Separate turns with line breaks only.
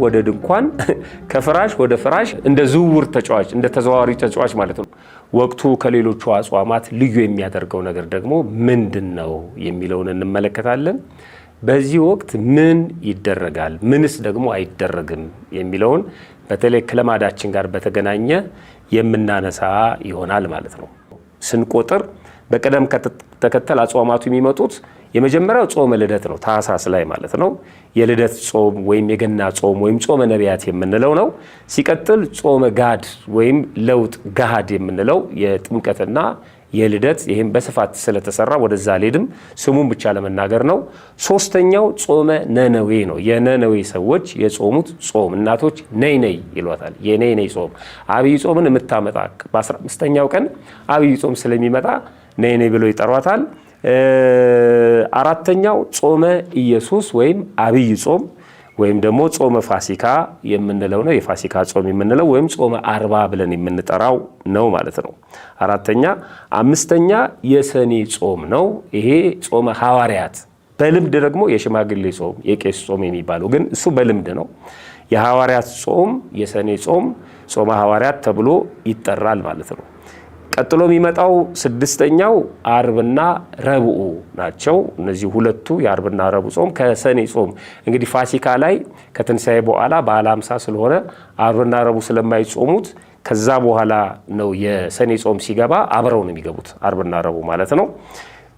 ወደ ድንኳን፣ ከፍራሽ ወደ ፍራሽ፣ እንደ ዝውውር ተጫዋች፣ እንደ ተዘዋዋሪ ተጫዋች ማለት ነው። ወቅቱ ከሌሎቹ አጽዋማት ልዩ የሚያደርገው ነገር ደግሞ ምንድን ነው የሚለውን እንመለከታለን። በዚህ ወቅት ምን ይደረጋል፣ ምንስ ደግሞ አይደረግም የሚለውን በተለይ ከልማዳችን ጋር በተገናኘ የምናነሳ ይሆናል ማለት ነው። ስንቆጥር በቅደም ተከተል አጽዋማቱ የሚመጡት የመጀመሪያው ጾመ ልደት ነው፣ ታኅሳስ ላይ ማለት ነው። የልደት ጾም ወይም የገና ጾም ወይም ጾመ ነቢያት የምንለው ነው። ሲቀጥል ጾመ ጋድ ወይም ለውጥ ገሃድ የምንለው የጥምቀትና የልደት፣ ይህም በስፋት ስለተሰራ ወደዛ አልሄድም፣ ስሙን ብቻ ለመናገር ነው። ሶስተኛው ጾመ ነነዌ ነው። የነነዌ ሰዎች የጾሙት ጾም፣ እናቶች ነይ ነይ ይሏታል። የነይ ነይ ጾም፣ አብይ ጾምን የምታመጣ፣ በ15ኛው ቀን አብይ ጾም ስለሚመጣ ነይ ነይ ብለው ይጠሯታል። አራተኛው ጾመ ኢየሱስ ወይም አብይ ጾም ወይም ደግሞ ጾመ ፋሲካ የምንለው ነው። የፋሲካ ጾም የምንለው ወይም ጾመ 40 ብለን የምንጠራው ነው ማለት ነው። አራተኛ። አምስተኛ የሰኔ ጾም ነው። ይሄ ጾመ ሐዋርያት፣ በልምድ ደግሞ የሽማግሌ ጾም፣ የቄስ ጾም የሚባለው ግን እሱ በልምድ ነው። የሐዋርያት ጾም፣ የሰኔ ጾም፣ ጾመ ሐዋርያት ተብሎ ይጠራል ማለት ነው። ቀጥሎ የሚመጣው ስድስተኛው አርብና ረቡዕ ናቸው። እነዚህ ሁለቱ የአርብና ረቡዕ ጾም ከሰኔ ጾም፣ እንግዲህ ፋሲካ ላይ ከትንሣኤ በኋላ በዓለ ሃምሳ ስለሆነ አርብና ረቡዕ ስለማይጾሙት ከዛ በኋላ ነው፣ የሰኔ ጾም ሲገባ አብረው ነው የሚገቡት፣ አርብና ረቡዕ ማለት ነው።